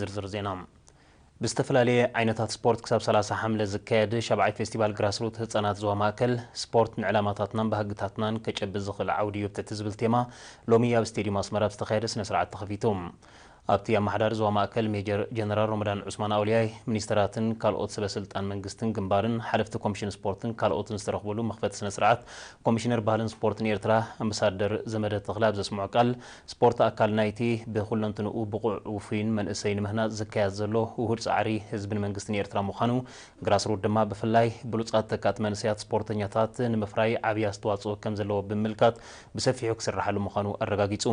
ዝርዝር ዜና። ብዝተፈላለየ ዓይነታት ስፖርት ክሳብ ሰላሳ ሓምለ ዝካየድ ሻብዓይ ፌስቲቫል ግራስሩት ህጻናት ዞባ ማእከል፣ ስፖርት ንዕላማታትናን ባህግታትናን ከጨብጥ ዝኽእል ዓውዲ እዩ ብትሕቲ ዝብል ቴማ፣ ሎሚ ኣብ ስቴድዩም ኣስመራ ብዝተኻየደ ስነ ስርዓት ተኸፊቱ። ኣብቲ ኣመሓዳሪ ዞባ ማእከል ሜጀር ጀነራል ሮመዳን ዑስማን ኣውልያይ፣ ሚኒስተራትን ካልኦት ሰበ ስልጣን መንግስትን ግንባርን ሓለፍቲ ኮሚሽን ስፖርትን ካልኦትን ዝተረኽብሉ መኽፈቲ ስነ ስርዓት፣ ኮሚሽነር ባህልን ስፖርትን ኤርትራ ኣምባሳደር ዘመደ ተኽለ ኣብ ዘስምዖ ቃል፣ ስፖርት ኣካል ናይቲ ብኹለንትንኡ ብቑዕ ውፉይን መንእሰይ ንምህናጽ ዝካየድ ዘሎ ውሁድ ጻዕሪ ህዝብን መንግስትን ኤርትራ ምዃኑ፣ ግራስሩት ድማ ብፍላይ ብሉጻት ተካእቲ መንእሰያት ስፖርተኛታት ንምፍራይ ዓብዪ ኣስተዋጽኦ ከም ዘለዎ ብምምልካት ብሰፊሑ ክስርሓሉ ምዃኑ ኣረጋጊጹ።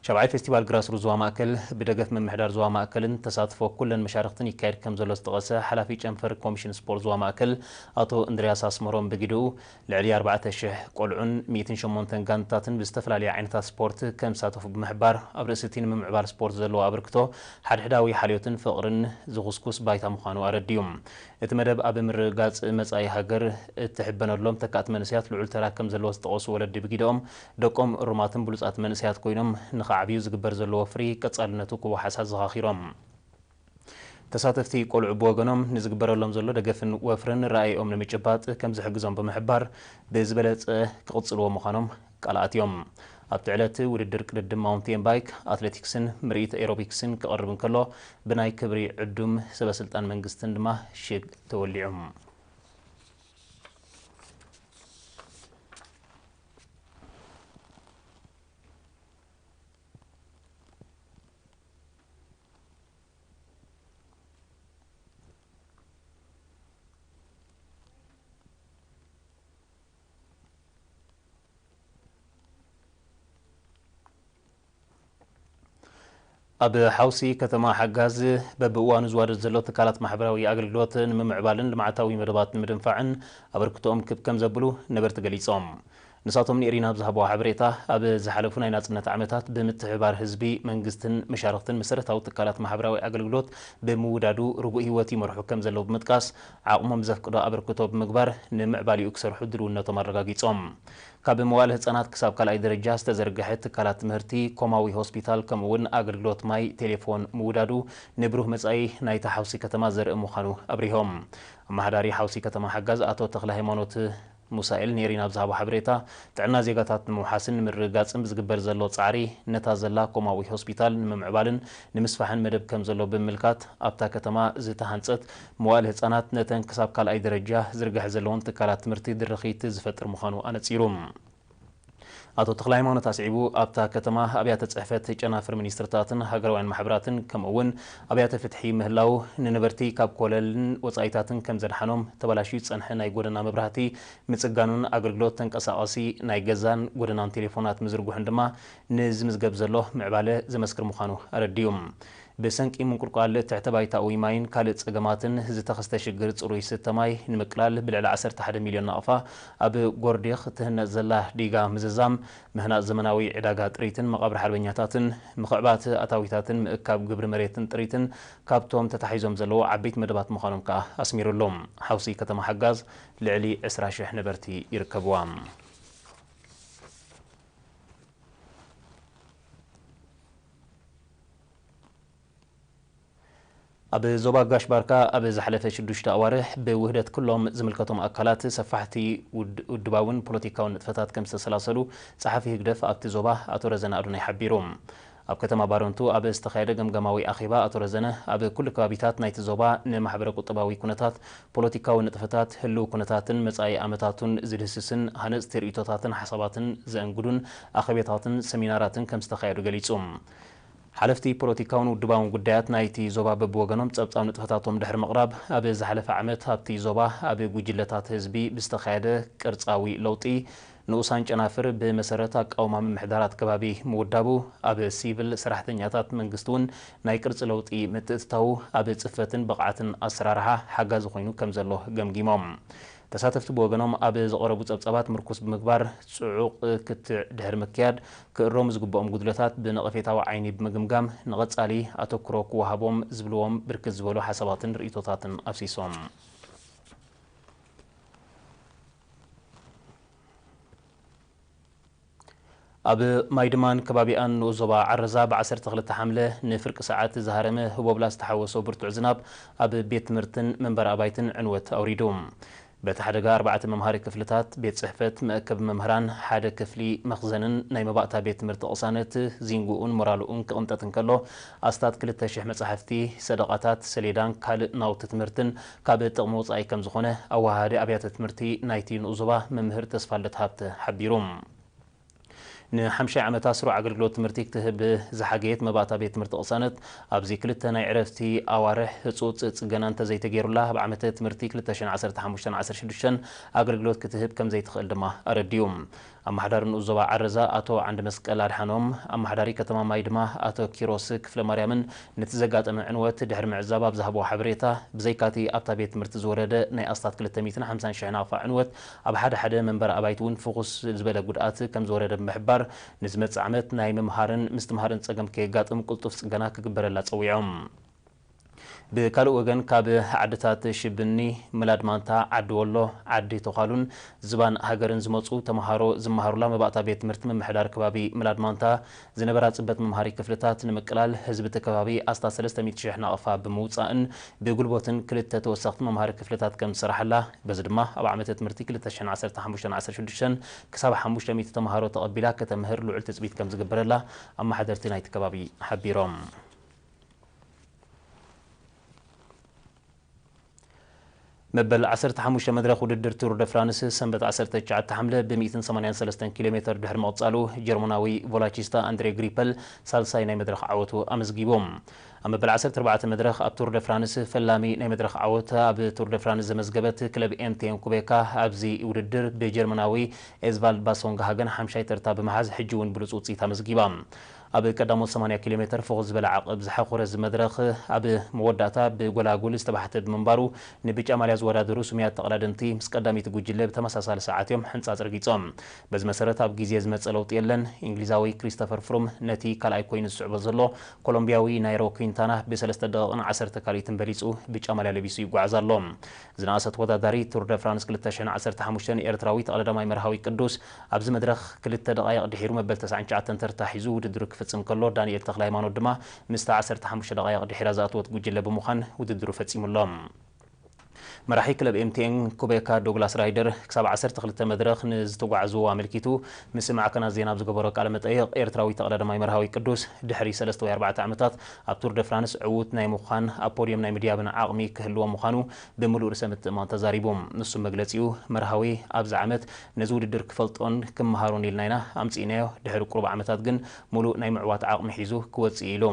ሻብዓይ ፌስቲቫል ግራስሩት ዞባ ማእከል ብደገፍ ምምሕዳር ዞባ ማእከልን ተሳትፎ ኩለን መሻርኽትን ይካየድ ከም ዘሎ ዝጠቐሰ ሓላፊ ጨንፈር ኮሚሽን ስፖርት ዞባ ማእከል ኣቶ እንድርያስ ኣስመሮም ብግድኡ፣ ልዕሊ ኣርባዕተ ሽሕ ቆልዑን ሚእትን ሸሞንተን ጋንታትን ብዝተፈላለየ ዓይነታት ስፖርት ከም ዝሳተፉ ብምሕባር፣ ኣብ ርእሲ እቲ ንምምዕባል ስፖርት ዘለዎ ኣበርክቶ ሓድሕዳዊ ሓልዮትን ፍቕርን ዝኹስኩስ ባይታ ምዃኑ ኣረዲኡ። እቲ መደብ ኣብ ምርግጋጽ መጻኢ ሃገር እትሕበነሎም ተካእቲ መንእሰያት ልዑል ተራ ከም ዘለዎ ዝጠቐሱ ወለዲ ብጊደኦም፣ ደቆም እሩማትን ብሉጻት መንእሰያት ኮይኖም ንኽዓብዩ ዝግበር ዘሎ ወፍሪ ቀጻልነቱ ክወሓስ ኣዘኻኺሮም። ተሳተፍቲ ቆልዑ ብወገኖም፣ ንዝግበረሎም ዘሎ ደገፍን ወፍርን ራእይኦም ንምጭባጥ ከም ዝሕግዞም ብምሕባር፣ ብዝበለጸ ክቕጽልዎ ምዃኖም ቃል ኣትዮም። ኣብቲ ዕለት ውድድር ቅድድም ማውንቴን ባይክ፣ ኣትሌቲክስን ምርኢት ኤሮቢክስን ክቐርብ እንከሎ፣ ብናይ ክብሪ ዕዱም ሰበ ስልጣን መንግስትን ድማ ሽግ ተወሊዑ። ኣብ ሓውሲ ከተማ ሓጋዝ በብእዋኑ ዝዋደድ ዘሎ ትካላት ማሕበራዊ ኣገልግሎት ንምምዕባልን ልምዓታዊ መደባት ንምድንፋዕን ኣበርክቶኦም ክብ ከም ዘብሉ ነበርቲ ገሊጾም። ንሳቶም ንኤሪና ኣብ ዝሃብዎ ሓበሬታ፣ ኣብ ዝሓለፉ ናይ ናጽነት ዓመታት ብምትሕብባር ህዝቢ፣ መንግስትን መሻርኽትን መሰረታዊ ትካላት ማሕበራዊ ኣገልግሎት ብምውዳዱ ርጉእ ህይወት ይመርሑ ከም ዘለዉ ብምጥቃስ፣ ዓቕሞም ዘፍቅዶ ኣበርክቶ ብምግባር ንምዕባሊኡ ክሰርሑ ድልውነቶም ኣረጋጊጾም። ካብ መዋእለ ህጻናት ክሳብ ካልኣይ ደረጃ ዝተዘርግሐ ትካላት ትምህርቲ፣ ኮማዊ ሆስፒታል፣ ከምኡ እውን ኣገልግሎት ማይ፣ ቴሌፎን ምውዳዱ ንብሩህ መጻኢ ናይታ ሓውሲ ከተማ ዘርኢ ምዃኑ ኣብሪሆም። ኣመሓዳሪ ሓውሲ ከተማ ሓጋዝ ኣቶ ተኽለ ሃይማኖት ሙሳኤል ኔሪና ኣብ ዝሃቦ ሓበሬታ፣ ጥዕና ዜጋታት ንምውሓስን ንምርግጋጽን ብዝግበር ዘሎ ጻዕሪ፣ ነታ ዘላ ኮማዊ ሆስፒታል ንምምዕባልን ንምስፋሕን መደብ ከም ዘሎ ብምምልካት፣ ኣብታ ከተማ ዝተሃንጸት መዋእለ ህጻናት ነተን ክሳብ ካልኣይ ደረጃ ዝርግሐ ዘለዎን ትካላት ትምህርቲ ድርኺት ዝፈጥር ምዃኑ ኣነጺሩ። ኣቶ ተኽለ ሃይማኖት ኣስዒቡ፣ ኣብታ ከተማ ኣብያተ ጽሕፈት ጨናፍር ሚኒስትርታትን ሃገራውያን ማሕበራትን ከምኡ እውን ኣብያተ ፍትሒ ምህላው፣ ንነበርቲ ካብ ኮለልን ወጻኢታትን ከም ዘድሓኖም፣ ተበላሽዩ ዝጸንሐ ናይ ጎደና መብራህቲ ምጽጋኑን ኣገልግሎት ተንቀሳቓሲ ናይ ገዛን ጎደናን ቴሌፎናት ምዝርጉሑን ድማ ንዝምዝገብ ዘሎ ምዕባለ ዘመስክር ምዃኑ ኣረዲኡ። ብሰንኪ ምንቁልቋል ትሕተ ባይታ ኡይ ማይን ካልእ ጸገማትን ዝተኸስተ ሽግር ጽሩይ ስተ ማይ ንምቅላል ብልዕሊ ዓሰርተ ሓደ ሚልዮን ናቕፋ ኣብ ጎርዴኽ ትህነጽ ዘላ ዲጋ ምዝዛም፣ ምህናጽ ዘመናዊ ዕዳጋ ጥሪትን መቓብር ሓርበኛታትን፣ ምኽዕባት ኣታዊታትን ምእካብ ግብሪ መሬትን ጥሪትን ካብቶም ተታሒዞም ዘለዉ ዓበይቲ መደባት ምዃኖም ከኣ ኣስሚሩሎም። ሓውሲ ከተማ ሓጋዝ ልዕሊ ዕስራ ሽሕ ነበርቲ ይርከብዋ። ኣብ ዞባ ጋሽ ባርካ ኣብ ዝሓለፈ ሽዱሽተ ኣዋርሕ ብውህደት ኩሎም ዝምልከቶም ኣካላት ሰፋሕቲ ውድ-፣ ውድባውን ፖለቲካውን ንጥፈታት ከም ዝተሰላሰሉ ጸሓፊ ህግደፍ ኣብቲ ዞባ ኣቶ ረዘነ ኣዶናይ ሓቢሩ። ኣብ ከተማ ባረንቱ ኣብ ዝተኻየደ ገምጋማዊ ኣኼባ ኣቶ ረዘነ ኣብ ኩሉ ከባቢታት ናይቲ ዞባ ንማሕበረ ቁጠባዊ ኩነታት፣ ፖለቲካዊ ንጥፈታት፣ ህልው ኩነታትን መጻኢ ኣመታቱን ዝድህስስን ሃነጽቲ ርእይቶታትን ሓሳባትን ዘእንግዱን ኣኼቤታትን ሰሚናራትን ከም ዝተኻየዱ ገሊጹ። ሓለፍቲ ፖለቲካውን ውድባውን ጉዳያት ናይቲ ዞባ በብወገኖም ጸብጻብ ንጥፈታቶም ድሕሪ ምቕራብ፣ ኣብ ዝሓለፈ ዓመት ኣብቲ ዞባ ኣብ ጉጅለታት ህዝቢ ብዝተኻየደ ቅርጻዊ ለውጢ፣ ንኡሳን ጨናፍር ብመሰረት ኣቃውማ ምምሕዳራት ከባቢ ምውዳቡ፣ ኣብ ሲቪል ሰራሕተኛታት መንግስቲ እውን ናይ ቅርጺ ለውጢ ምትእትታዉ፣ ኣብ ጽፈትን ብቕዓትን ኣሰራርሓ ሓጋዚ ኮይኑ ከም ዘሎ ገምጊሞም። ተሳተፍቲ ብወገኖም ኣብ ዝቐረቡ ጸብጻባት ምርኩስ ብምግባር፣ ጽዑቕ ክትዕ ድሕሪ ምክያድ፣ ክእረሙ ዝግብኦም ጉድለታት ብነቐፌታዊ ዓይኒ ብምግምጋም፣ ንቐጻሊ ኣተኩሮ ክወሃቦም ዝብልዎም ብርክት ዝበሉ ሓሳባትን ርእይቶታትን ኣፍሲሶም። ኣብ ማይድማን ከባቢኣን ንኡስ ዞባ ዓረዛ ብ ዓሰርተ ክልተ ሓምለ ንፍርቂ ሰዓት ዝሃረመ ህቦብላ ዝተሓወሶ ብርቱዕ ዝናብ ኣብ ቤት ትምህርትን መንበሪ ኣባይትን ዕንወት ኣውሪዱ። በቲ ሓደጋ ኣርባዕተ መምሃሪ ክፍልታት፣ ቤት ጽሕፈት፣ መእከቢ መምህራን፣ ሓደ ክፍሊ መኽዘንን ናይ መባእታ ቤት ትምህርቲ ቅሳነት ዚንጉኡን ሞራሉኡን ክቕንጠጥ እንከሎ፣ ኣስታት ክልተ ሽሕ መጻሕፍቲ፣ ሰደቓታት፣ ሰሌዳን ካልእ ናውቲ ትምህርትን ካብ ጥቕሚ ወጻኢ ከም ዝኾነ ኣወሃሃዲ ኣብያተ ትምህርቲ ናይቲ ንኡስ ዞባ መምህር ተስፋልደት ሃብተ ሓቢሩ። ንሓምሻይ ዓመታ ስሩዕ ኣገልግሎት ትምህርቲ ክትህብ ዝሓገየት መባእታ ቤት ትምህርቲ ቅሳነት፣ ኣብዚ ክልተ ናይ ዕረፍቲ ኣዋርሕ ህጹጽ ጽገና እንተዘይተገይሩላ፣ ኣብ ዓመተ ትምህርቲ ክልተ ሽሕን ዓሰርተ ሓሙሽተን ዓሰርተ ሽዱሽተን ኣገልግሎት ክትህብ ከም ዘይትኽእል ድማ ኣረዲኡ። ኣመሓዳሪ ንኡስ ዞባ ዓረዛ ኣቶ ዓንዲ መስቀል ኣድሓኖም፣ ኣመሓዳሪ ከተማ ማይድማ ኣቶ ኪሮስ ክፍለ ማርያምን ነቲ ዘጋጠመ ዕንወት ድሕሪ ምዕዛብ ኣብ ዝሃብዎ ሓበሬታ፣ ብዘይካቲ ኣብታ ቤት ትምህርቲ ዝወረደ ናይ ኣስታት ክልተ ሚእትን ሓምሳን ሽሕ ናቕፋ ዕንወት፣ ኣብ ሓደ ሓደ መንበሪ ኣባይቲ እውን ፍኹስ ዝበለ ጉድኣት ከም ዝወረደ ብምሕባር፣ ንዝመጽእ ዓመት ናይ ምምሃርን ምስትምሃርን ጸገም ከየጋጥም ቅልጡፍ ጽገና ክግበረላ ጸዊዖም። ብካልእ ወገን፣ ካብ ዓድታት ሽብኒ፣ ምላድ ማንታ፣ ዓዲ ወሎ፣ ዓዲ ተዃሉን ዝባን ሃገርን ዝመጹ ተምሃሮ ዝመሃሩላ መባእታ ቤት ትምህርቲ ምምሕዳር ከባቢ ምላድ ማንታ ዝነበራ ጽበት መምሃሪ ክፍልታት ንምቅላል፣ ህዝቢ እቲ ከባቢ ኣስታት ሰለስተ ሚእቲ ሽሕ ናቕፋ ብምውጻእን ብጉልቦትን ክልተ ተወሰኽቲ መምሃሪ ክፍልታት ከም ዝሰራሓላ፣ በዚ ድማ ኣብ ዓመተ ትምህርቲ ክልተ ሽሕን ዓሰርተ ሓሙሽተን ዓሰርተ ሽዱሽተን ክሳብ ሓሙሽተ ሚእቲ ተምሃሮ ተቐቢላ ከተምህር ልዑል ትጽቢት ከም ዝግበረላ ኣመሓደርቲ ናይቲ ከባቢ ሓቢሮም። መበል ዓሰርተ ሓሙሽተ መድረኽ ውድድር ቱር ደ ፍራንስ ሰንበት ዓሰርተ ትሽዓተ ሓምለ ብ ሚእትን ሰማንያን ሰለስተን ኪሎ ሜተር ድሕሪ ምቕጻሉ፣ ጀርመናዊ ቮላቺስታ ኣንድሬ ግሪፐል ሳልሳይ ናይ መድረኽ ዓወቱ ኣመዝጊቡ። ኣብ መበል ዓሰርተ ኣርባዕተ መድረኽ ኣብ ቱር ደ ፍራንስ ፈላሚ ናይ መድረኽ ዓወት ኣብ ቱር ደ ፍራንስ ዘመዝገበት ክለብ ኤምቲኤን ኩቤካ፣ ኣብዚ ውድድር ብጀርመናዊ ኤዝቫልድ ባሶንግ ሃገን ሓምሻይ ተርታ ብምሓዝ፣ ሕጂ እውን ብሉጽ ውጽኢት ኣመዝጊባ። ኣብ ቀዳሞት ሰማንያ ኪሎ ሜተር ፍኹስ ዝበለ ዓቐብ ዝሓኾረ እዚ መድረኽ፣ ኣብ መወዳእታ ብጎላጉል ዝተባሕተ ብምንባሩ፣ ንብጫ ማልያ ዝወዳደሩ ስሙያት ተቐዳደምቲ ምስ ቀዳመይቲ ጉጅለ ብተመሳሳሊ ሰዓት እዮም ሕንጻጽ ረጊጾም። በዚ መሰረት፣ ኣብ ግዜ ዝመጸ ለውጢ የለን። እንግሊዛዊ ክሪስቶፈር ፍሩም ነቲ ካልኣይ ኮይኑ ዝስዕቦ ዘሎ ኮሎምቢያዊ ናይሮ ኩንታና ብሰለስተ ደቂቕን ዓሰርተ ካልኢትን በሊጹ ብጫ ማልያ ለቢሱ ይጓዓዝ ኣሎ። ዝነኣሰ ተወዳዳሪ ቱር ደ ፍራንስ ክልተ ሽሕን ዓሰርተ ሓሙሽተን ኤርትራዊ ተቐዳዳማይ መርሃዊ ቅዱስ፣ ኣብዚ መድረኽ ክልተ ደቓይቕ ድሒሩ መበል ተስዓን ትሽዓተን ተርታ ሒዙ ውድድሩ ክፍጽም ከሎ፣ ዳንኤል ተኽለሃይማኖት ድማ ምስታ ዓሰርተ ሓሙሽተ ደቓይቕ ድሒራ ዝኣተወት ጉጅለ ብምዃን ውድድሩ ፈጺሙ ኣሎ። መራሒ ክለብ ኤምቲኤን ኩቤካ ዶግላስ ራይደር፣ ክሳብ ዓሰርተ ክልተ መድረኽ ንዝተጓዕዝዎ ኣመልኪቱ ምስ ማዕከናት ዜና ኣብ ዝገበሮ ቃለ መጠይቕ፣ ኤርትራዊ ተቐዳዳማይ መርሃዊ ቅዱስ ድሕሪ ሰለስተ ወይ ኣርባዕተ ዓመታት ኣብ ቱር ደ ፍራንስ ዕዉት ናይ ምዃን፣ ኣብ ፖድየም ናይ ምድያብን ዓቕሚ ክህልዎ ምዃኑ ብምሉእ ርእሰ ምትእምማን ተዛሪቡ። ንሱ መግለጺኡ፣ መርሃዊ ኣብዚ ዓመት ነዚ ውድድር ክፈልጦን ክመሃሮን ኢልና ኢና ኣምጺእናዮ፣ ድሕሪ ቁሩብ ዓመታት ግን ምሉእ ናይ ምዕዋት ዓቕሚ ሒዙ ክወጽእ ኢሉ።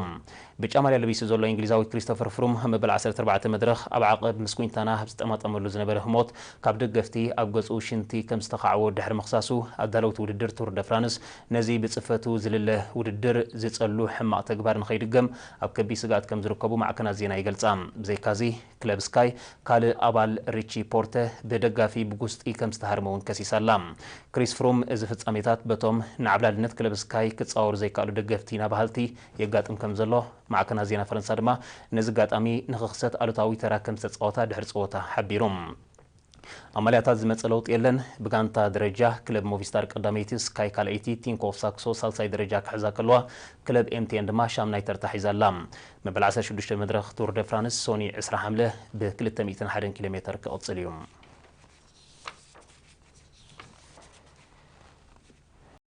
ብጫ ማልያ ለቢሱ ዘሎ እንግሊዛዊ ክሪስቶፈር ፍሩም፣ ኣብ መበል ዓሰርተ ኣርባዕተ መድረኽ ኣብ ዓቐብ ምስ ኩንታና ኣብ ዝጠማጠመሉ ዝነበረ ህሞት፣ ካብ ደገፍቲ ኣብ ገጹ ሽንቲ ከም ዝተኻዕዎ ድሕሪ ምኽሳሱ፣ ኣዳለውቲ ውድድር ቱር ደ ፍራንስ ነዚ ብጽፈቱ ዝልለ ውድድር ዝጸሉ ሕማቕ ተግባር ንኸይድገም ኣብ ከቢድ ስግኣት ከም ዝርከቡ ማዕከናት ዜና ይገልጻ። ብዘይካዚ፣ ክለብ ስካይ ካልእ ኣባል ሪቺ ፖርተ ብደጋፊ ብጉስጢ ከም ዝተሃርመ እውን ከሲሳ ኣላ። ክሪስ ፍሩም፣ እዚ ፍጻሜታት በቶም ንዓብላልነት ክለብ ስካይ ክጻወሩ ዘይከኣሉ ደገፍቲ ኢና በሃልቲ የጋጥም ከም ዘሎ፣ ማዕከናት ዜና ፈረንሳ ድማ ነዚ ኣጋጣሚ ንኽኽሰት ኣሉታዊ ተራ ከም ዝተጻወታ ድሕሪ ጸወታ ሓቢሩ። ኣብ ማልያታት ዝመጸ ለውጢ የለን። ብጋንታ ደረጃ ክለብ ሞቪስታር ቀዳመይቲ፣ ስካይ ካልኣይቲ፣ ቲንኮ ኦፍ ሳክሶ ሳልሳይ ደረጃ ክሕዛ ከለዋ፣ ክለብ ኤምቲኤን ድማ ሻምናይ ተርታ ሒዛ ኣላ። መበል ዓሰርተ ሽዱሽተ መድረኽ ቱር ደ ፍራንስ ሶኒ ዕስራ ሓምለ ብ ክልተ ሚእትን ሓደን ኪሎ ሜተር ክቕጽል እዩ።